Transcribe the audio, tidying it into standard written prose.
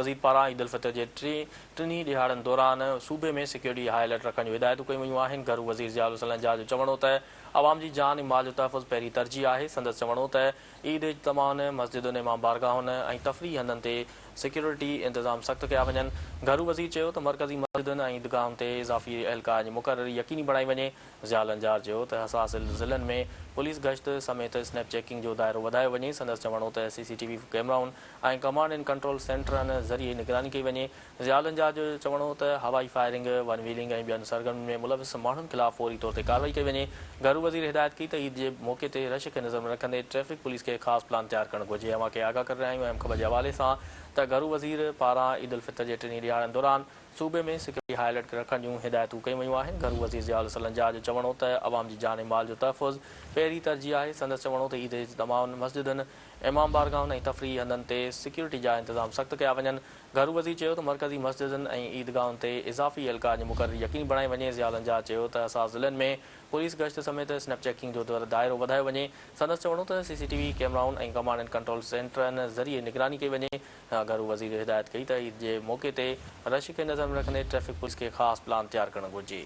وزير پاران عيد الفطر جي ٽنهي ڏهاڙن دوران صوبي ۾ سيڪيورٽي هاء الرٽ رکڻ جون هدايتون ڪيون ويون آهن. گهرو وزير ضياء الحسن لنجار جو چوڻ هو ته عوام جي جان ۽ مال جو تحفظ پهرين ترجيح آهي. سندس چوڻ هو ته عيد اجتماعن، مسجدن، امام بارگاهن ۽ تفريحي هنڌن تي سيڪيورٽي انتظام سخت ڪيا وڃن. گهرو وزير چيو ته مرڪزي مسجدن ۽ عيدگاهن تي اضافي اهلڪارن جي مقرري يقيني بڻائي وڃي. ضياء لنجار چيو ته حساس ضلعن ۾ پوليس گشت سميت اسنيپ چيڪنگ جو دائرو وڌايو وڃي. سندس چوڻ هو ته سي سي ٽي وي ڪئميرائن ۽ ڪمانڊ اينڊ ڪنٽرول سينٽرن ذريعي نگراني ڪئي وڃي. ضياء لنجار جو چوڻ هو ته هوائي فائرنگ، ون ويلنگ ۽ ٻين سرگرمين ۾ ملوث ماڻهن خلاف فوري طور تي ڪارروائي ڪئي وڃي. گهرو وزير هدايت ڪئي ته عيد جي موقعي تي رش کي نظر ۾ رکندي ٽريفڪ پوليس کي خاص پلان تيار ڪرڻ گهرجي. اوهان کي آگاهه ڪري رهيا آهيون اهم خبر جي حوالي سان ته گهرو وزير پاران عيد الفطر جي ٽنهي ڏهاڙن دوران صوبي ۾ سيڪيورٽي هاء الرٽ رکڻ جون هدايتون ڪيون ويون آهن. گهرو وزير ضياء الحسن لنجار جو چوڻ هو ته عوام جي جان ۽ مال جو تحفظ پهرين ترجيح آهي. سندس چوڻ هو ته عيد اجتماعن، مسجدن، امام بارگاهن ۽ تفريحي هنڌن تي سيڪيورٽي جا انتظام سخت ڪيا وڃن. گهرو وزير چيو ته مرڪزي مسجدن ۽ عيدگاهن تي اضافي اهلڪارن جي مقرري يقيني بڻائي وڃي. ضياء لنجار چيو ته حساس ضلعن ۾ پوليس گشت سميت اسنيپ چيڪنگ جو دائرو وڌايو وڃي. سندس چوڻ هو ته سي سي ٽي وي ڪئميرائن ۽ ڪمانڊ اينڊ ڪنٽرول سينٽرن ذريعي نگراني ڪئي وڃي. گهرو وزير هدايت ڪئي ته عيد جي موقعي تي رش کي نظر ۾ رکندي ٽريفڪ پوليس کي خاص پلان تيار ڪرڻ گهرجي.